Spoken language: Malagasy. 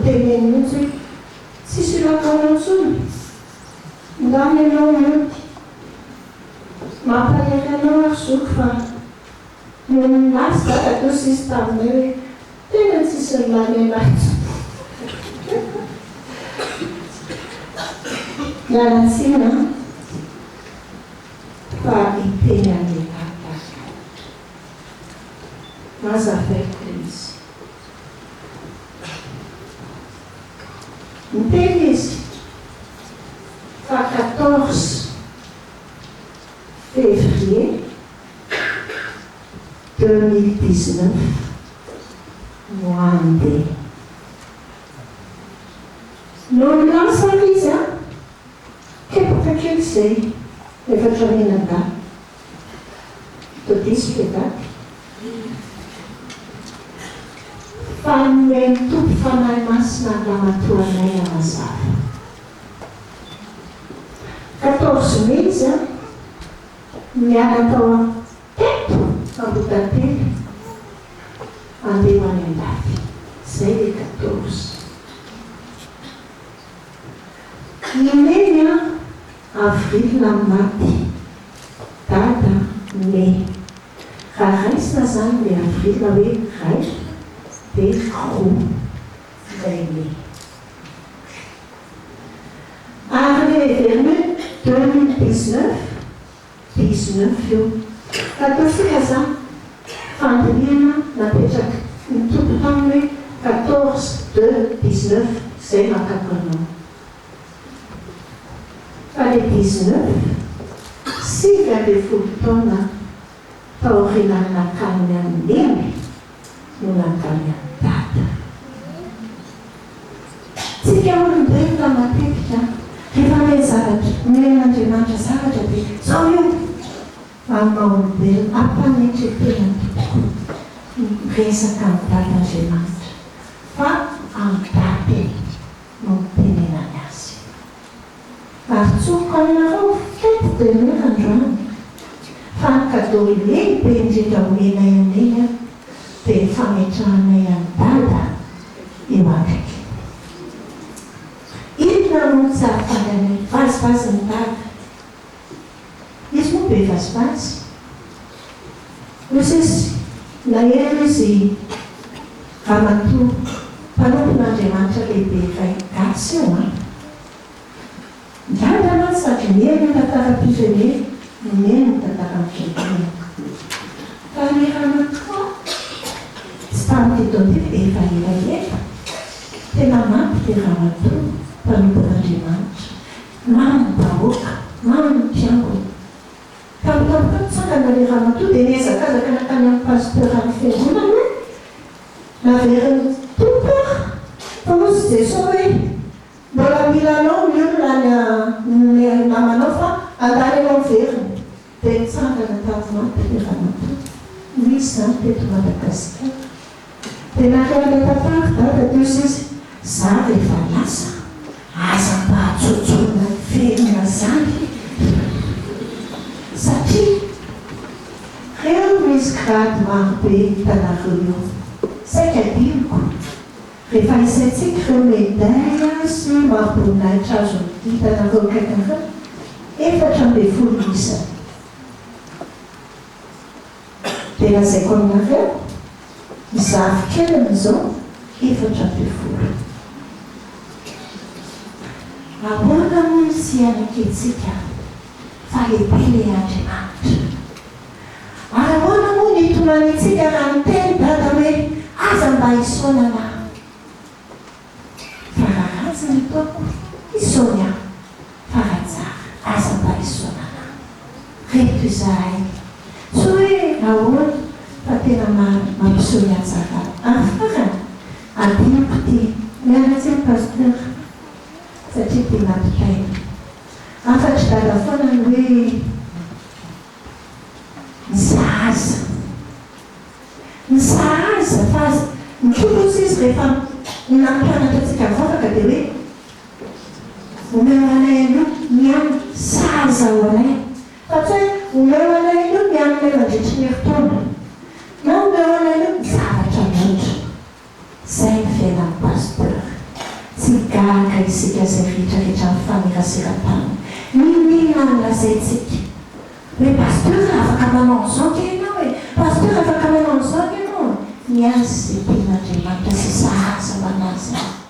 noteneniny mihitsy hoe tsisy ilako anao intsony, ndana ianao mody. Mampahery anao aho ry zoky fa nony nilaza dada teo sisy taminay hoe tena tsisy nilany anah intsony. Miala tsiny an! Fa hiteny an'i Dada aho. Nazavaiko ilay izy. Niteny izy fa 14 février 2019 no handeha. Nony lasa ary izy an, kepoka kely izay, efatra mianadahy. Toa diso ilay daty. Fa nomen'ny Tompo Fanahy Masina ny ramatoanay hanazava. 14 mai izy an, niala tao teto Ambohitantely handeha ho any an-dafy. Izay ilay 14. I Neny an, avril maty. Dada, Mey. Raha raisina zany le avril hoe ray de roa ilay mey. Ary le heverina hoe 2019, 19 io. Ka ataontsika zany fandinihana napetraky ny Tompo taminy hoe 14, deux, 19, zay nakako anao. Fa le 19, 19 taona taorianan'ny nakaniny an'i Neny no nankany an'i Dada. Tsika olombelona matetika rehefa omeny zavatra, omen'Andriamanitra zavatra dia zao io! Fa ny maha olombelona ampanetretena tompoko ny miresaka amin'i Dada Andriamanitra fa amin'ny daty e! no nitenenany azy. Ary tsoriko aminareo fety de mère androany fa ny cadeau lehibe indrindra omenay an'i Neny dia ny fametrahanay an'i Dada eo akaikiny. Inona moa no tsy ahafaly anay vazivazin'i Dada? Izy moa be vazivazy. Mosesy, naheno izy ramatoa mpanompon'Andriamanitra lehibe iray gasy io an! Dada mantsy sady niheno ny tantaram-pirenena no niheno ny tantaran'ny fiangonana. Fa ilay ramatoa tsy tamin'ity taona ity fa efa elaela. Tena maty ilay ramatoa mpanompon'Andriamanitra. Mamy ny vahoaka, mamy ny mpiangona. Tampotampoka nitsangana ilay ramatoa dia nihazakazaka nankany amin'ny pasteur an'ny fiangonana hoe, Naverin'ny Tompo aho fa hozy Jesoa hoe, Mbola mila anao ny olona any ny namanao fa andany ianao miverina. Dia nitsangana tamin'ny maty ilay ramatoa. Nisy izany teto Madagasikara. Dia naka ilay tantara dada teo sisa, za rehefa lasa aza mba atsotsorina hiverina zany satria reo misy grade maro be hitanareo eo saika adinoko rehefa isaintsika ireo medaille sy mariboninahitra azony hitanareo akaikin'ireo 14 ny isany. Dia lazaiko aminareo, ny zafikeliny izao 14. Ahoana moa no tsy hianakentsika fa lehibe ilay Andriamanitra? Ary ahoana moa no hitomaniantsika raha niteny Dada hoe aza mba hisaonana aho? Fa raha ratsy ny ataoko, isaory aho, fa raha tsara, aza mba isaorana aho. Reto izahay. Tsy hoe ahoana fa tena mampiseho ny hatsarany. Ary farany, adinoko ity, miala tsiny Pasteur, satria ity nampitaina. Hafatr'i Dada foana ny hoe ny sahaza. Ny sahaza fa aza ny Tompo hozy izy rehefa nampianatra antsika mivavaka dia hoe omeo anay anio ny hanina sahaza ho anay fa tsy hoe omeo anay anio ny haninay mandritry ny herintaona na omeo anay anio ny zavatra mihoatra. Zay ny fiainan'ny Pasteur. isika izay rehetra rehetra nifanerasera taminy. N'inon'inona nolazaintsika hoe pasteur afaka manao an'izao ange ianao e, pasteur afaka manao an'izao ange ianao e. Ny azy izay tenin'Andriamanitra sy sahaza ho an'azy.